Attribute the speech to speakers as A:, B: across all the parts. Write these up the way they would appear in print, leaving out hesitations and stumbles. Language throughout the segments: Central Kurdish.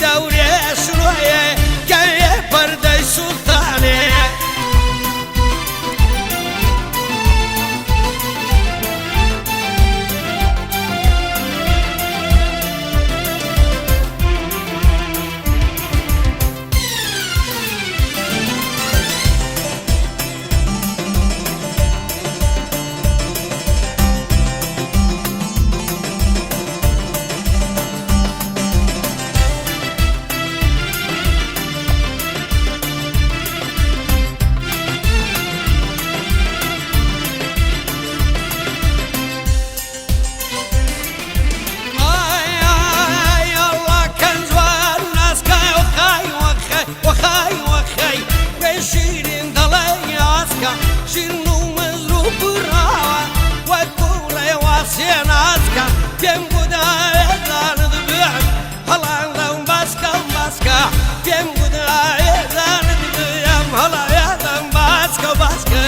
A: دەورێ شنۆیە کەوێ پەردەی سوڵتانێ. ئای ئای ئەڵڵا کەنجوار و ناسکای وەخای وەخای وەخای وەخای بێ شیرین دەڵێی ئاسکا شیرن و مزر و پڕاوە وەک کوڕێ ناسکا پێم گودایەزانت بم هەڵان لەم باسکە باسکە پێم گودایەزانت بم هەڵایەزان باسکە باسکە.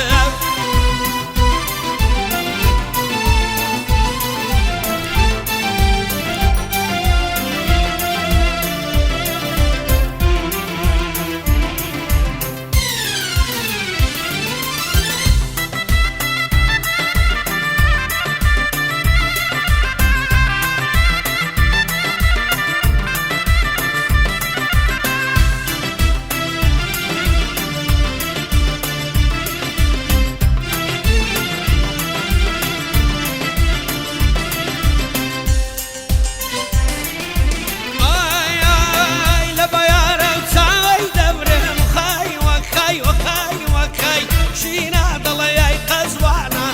A: ئای ئای لە بەیارە و چاوی دەمرم خای وەخای وەخای وەخای شینا دەڵێی قەزوانە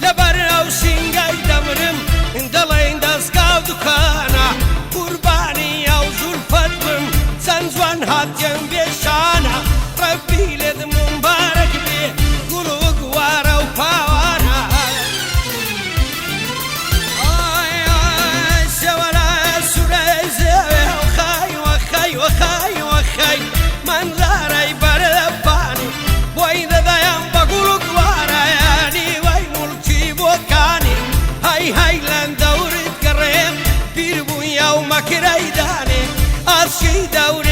A: لەبەر ئەو سینگای دەمرم دەڵێن دەستگا و دوکانە قوربانی ئەو زولفەت بم چەند جوان هاتیان بێشانە ڕەبی لێت مبارەک بێ گوڵ و گوارە و پاوانە. ئای ئای سێوەرە سوورەی زێوێ وەخای وەخای وەخای وەخای مەنزارەی بەرەبانی بۆی دەدەیان بە گوڵ و گوارەیانی وەی مڵکی بۆکانی هەی هەی لەن دەورت گەڕێم پیر بوویە و مەکرەی دانێ ئاسکی دەورێ.